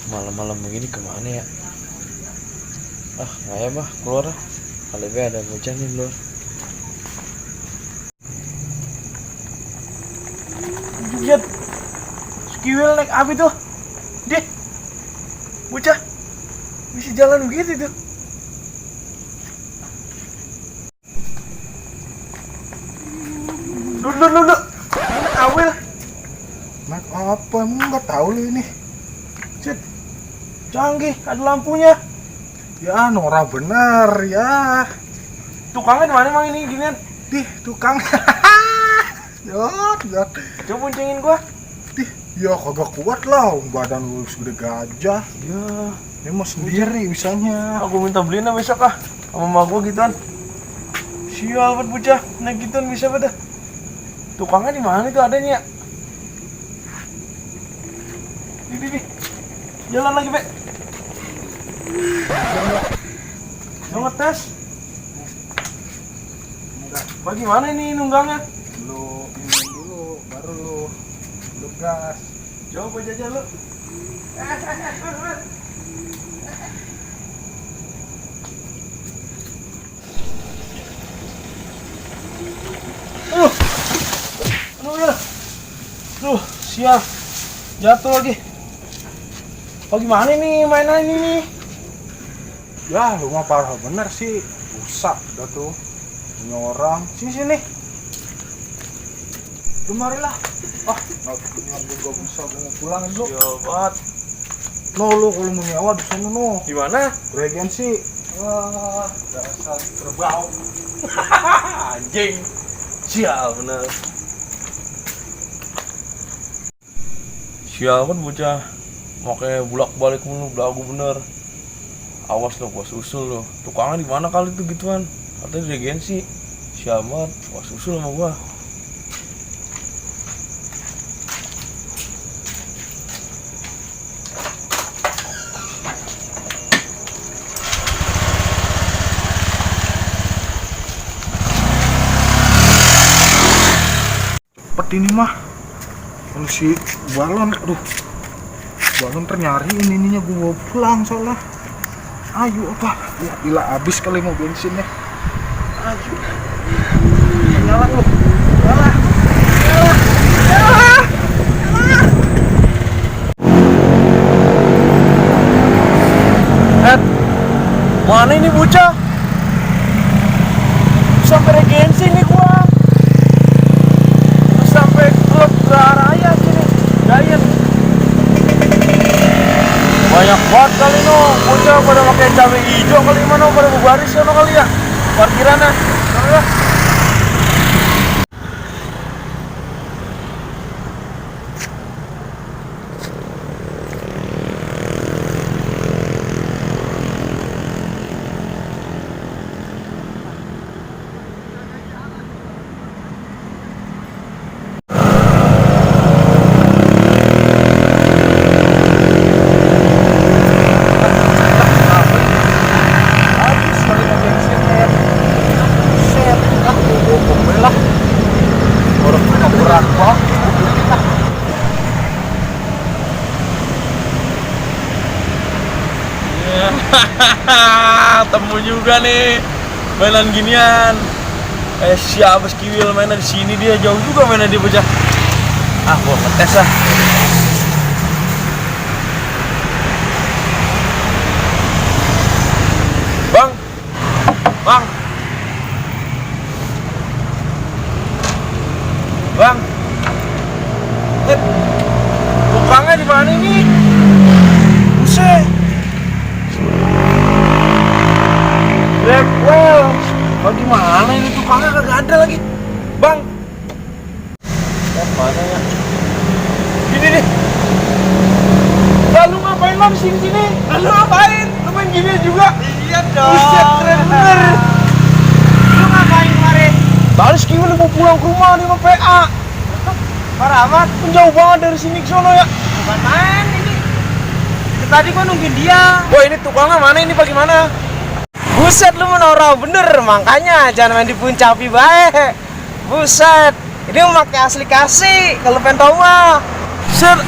Malam-malam begini kemana ya? Nggak ya bah, keluar lah. Kali ada bocah nih luar. Lihat, skiwil naik api tuh. Deh, bocah bisa jalan begitu tuh. Dulu. Naik awil. Naik apa? Emang nggak tahu lu ini. Cet, canggih, ada lampunya. Ya, Nora bener ya. Tukangnya di mana emang ini ginian? Dih, tukang. Yot. Coba boncengin gua. Dih, ya kagak kuat lah. Badan lu segede gajah. Ya, Ini mah sendiri bisanya. aku minta beliin lah besok sama emak gua gituan. Sial buat bocah, naik gituan bisa pada. Tukangnya di mana itu adanya? Di. Jalan lagi, Be. Mau ngetes? Bagaimana ini nunggangnya? Lu ini dulu, baru lu gas. Coba jajal lu. Sial. Jatuh lagi. Bagaimana nih mainan ini nih? Ya, lu mah parah bener sih. Rusak dah tuh. Ini orang. Sini. Lu marilah. Nggak juga bisa mau pulang lu. Sial banget. No, lu kalau mau nyawa di sana no. Di mana? Regensi. Wah, dasar kerbau. Anjing. Sial bener. Sial kan bocah. Makanya bulak-balik mulu, belagu bener. Awas lo, gua susul lo. Tukangnya di mana kali tuh gituan? Katanya di regensi. Sial banget, gua susul sama gua. Cepet ini mah. Kalau si balon, balon ternyariin ininya gue bawa pulang soalnya. Ayo apa? Ya gila habis kali mau bensinnya. Ayo. Nyala lu. Nyala. Mana ini bocah? Sampai regensi nih gua. Sampai klub Raya sini. Giant. Banyak banget kali no, bocah pada pakai cabai hijau kali mana pada berbaris ya no kali ya. Parkirannya. Mana? Temu juga nih mainan ginian. Siapa skiwil mainan di sini, dia jauh juga mainan dia bocah. Gua ngetes ah. Bang. Tukangnya di mana ini? Buset. Blackwell, bagaimana ini tukangnya kagak ada lagi, Bang? Mana ya? Gini nih. Lalu ngapain lo di sini? Lalu ngapain? Lu main gini juga? Iya dong. Buset, keren bener. Lu ngapain kemarin? Tadi gimana mau pulang ke rumah nih sama PA. Parah amat. Jauh banget dari sini ke sono ya. Bukan main ini. Tadi gua nungguin dia. Wah, ini tukangnya mana ini bagaimana? Buset, lu menora bener, makanya jangan main di puncapi bae. Buset, ini memakai asli kasih kalau pengen tahu mah. Buset,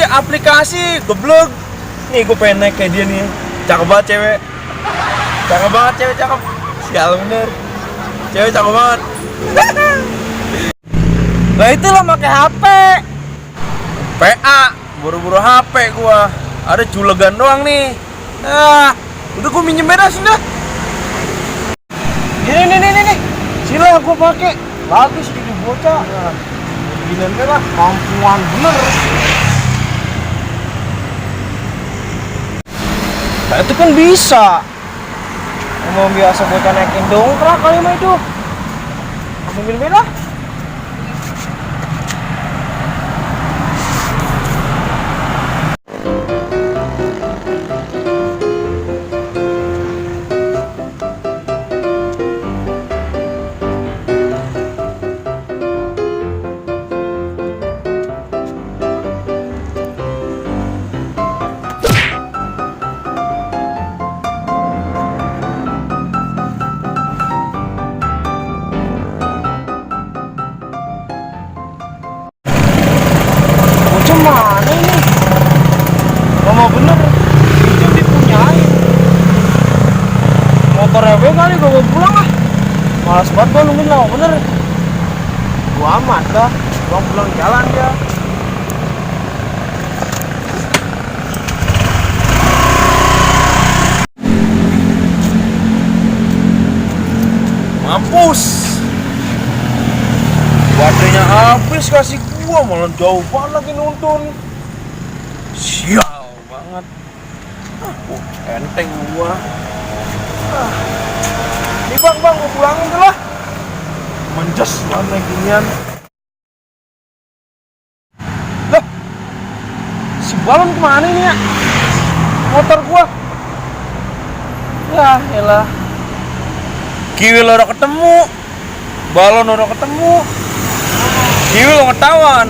aplikasi goblok. Nih gue pengen naik kayak dia nih. Cakep banget cewek. Cakep banget cewek, cakep. Sial bener. Cewek cakep banget. Lah itu lo pakai HP. PA, buru-buru HP gua. Ada julegan doang nih. Nah, udah gue minjem beda sih dah. Nih. Sila gue pakai. Lagi sedikit bocah. Nah, ginian lah, mampuan bener. Nah, itu kan bisa. Mau biasa bocah naikin dongkrak kali mah itu. Ambil beda. Mana ini? Lama bener, itu dipunyain. Motor RW kali gue mau pulang ah. Malas banget gue nungguin lama bener. Gua amat dah, pulang jalan dia. Mampus. Baterainya habis kasih gua, malah jauh banget lagi nuntun. Sial banget. Enteng gua. Nih bang, gua pulangin tuh lah. Menjes banget naik ginian. Lah, si balon kemana ini ya? Motor gua. Ya elah. Kiwil udah ketemu. Balon udah ketemu. Kiwil lo ngetahuan.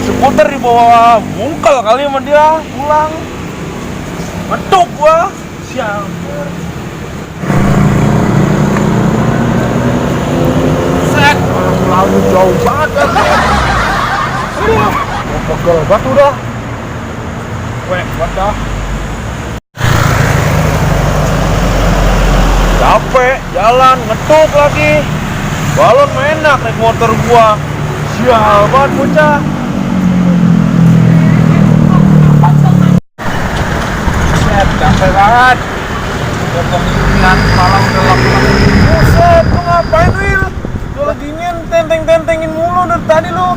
Skuter di bawah bungkel kali sama dia pulang. Meduk gua. Sial. Set. Lalu jauh banget kan. Mau pegel batu dah. Buat dah. Capek jalan ngetuk lagi. Balon enak naik motor gua. Sial banget bocah. Set, capek banget. Kemungkinan malam udah laku. Buset, lu ngapain Wil? Lu lagi tenteng-tentengin mulu dari tadi lu.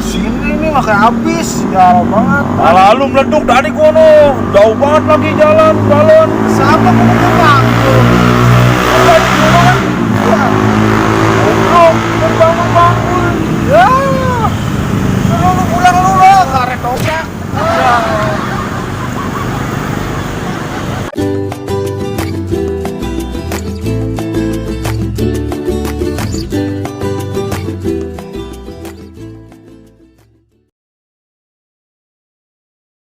Sini nih makai habis. Sial banget. Lalu meleduk tadi gua no. Jauh banget lagi jalan balon. Siapa gua mau pulang? Lu lagi gimana?